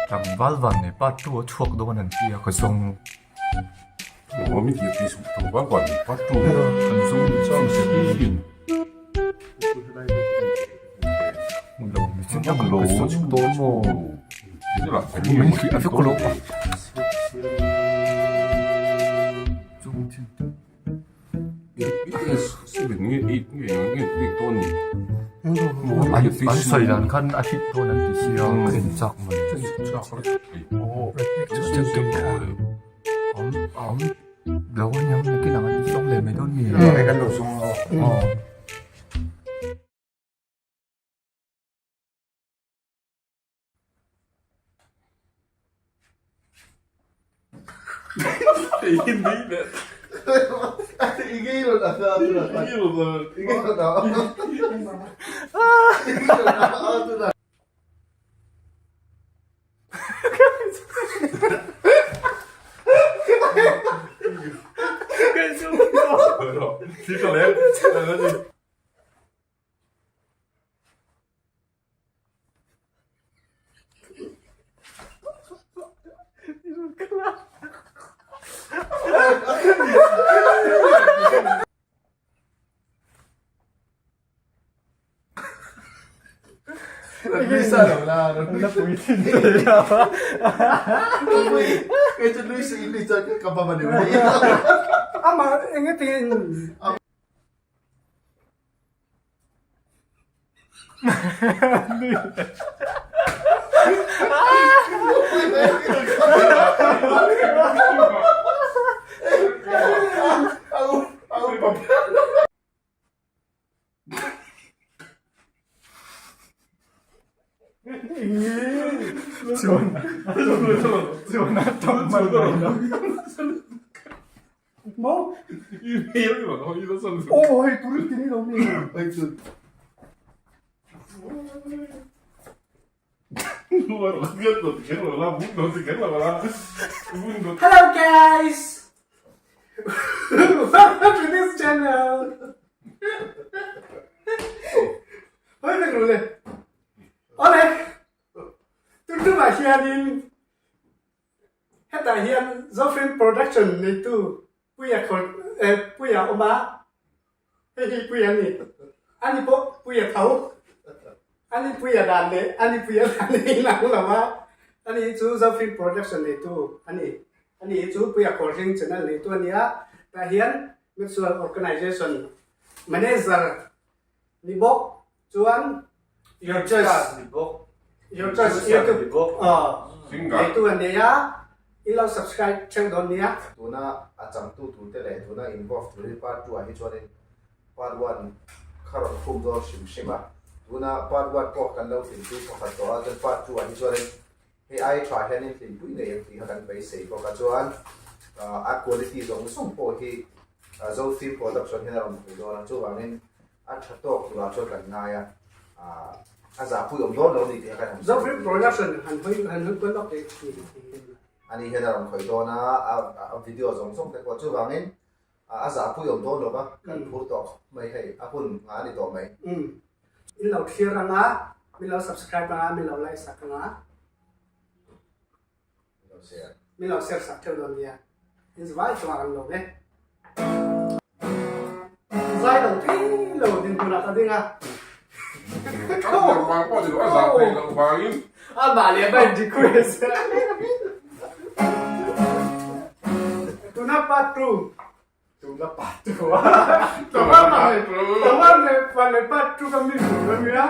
Tlangval van nei part two a chhuak dawn an ti a ka zawng Tlangval van nei part two an zawng chang si An sawi dan khan a hit dawn an ti sia ka en chak mai. Awm lo a niang nakin ang an ti zawng leh mai dawn mi. Aw. Amah engetin Maw? Aw hei tur ti ni lo mi. Hello guys! Welcome to this channel. Hoi vek ru le. Ole. Tun tumah hianin Hetah hian Zofilm Production neitu Puia Khawr eh Puia a awm a, hei hi Puia a ni. Ani pawh Puia tho. Ani Puia dan leh ani Puia dan hi inang lo a, ani hi chu Zofilm Production neitu a ni. Ani hi chu Puia Khawrhling channel neitu a ni a, tah hian Mutual Organization Manager ni bawk chuan Your Choice ni bawk Your Choice YouTube neitu an nei a, in lo subscribe theuh dawn nia. Tuna a changtu tur te leh tuna involve tur hi part 2 ah hi chuanin part 1 kha rawn khum dawn hrim hrim a, tuna part 1 pawh kan lo hlimpui pakhat tawh a, chuan part 2 ah hi chuanin hei ai tha hianin hlimpui ngei ang tih kha kan beisei bawk a, chuan a quality zawng zawng pawh hi Zofilm production hian a rawn hmu dawn a, chuvangin A tha tawk turah chuan kan ngai a, a zahpui awm dawn lo ni tih a kan han sawi. Zofilm production han hawi han hawi kual lawk teh Ani hian a rawn khawih dawn a, a video zawng zawng te pawh chuvangin a zahpui awm dawn lo va, kan phur tawh khawp mai hei, a hun nghah a ni tawh mai. In lo thlir ang a, min lo subscribe ang a, min lo like sak ang a. Min lo share sak theuh dawn nia. In vai chungah kan lawm e. Zai lo thei lo din hmunah ka ding a. Amah leh amah in request. Tuna part 2. Tuna part 2. Tama le part 2 kami nia.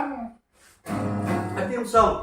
A team song.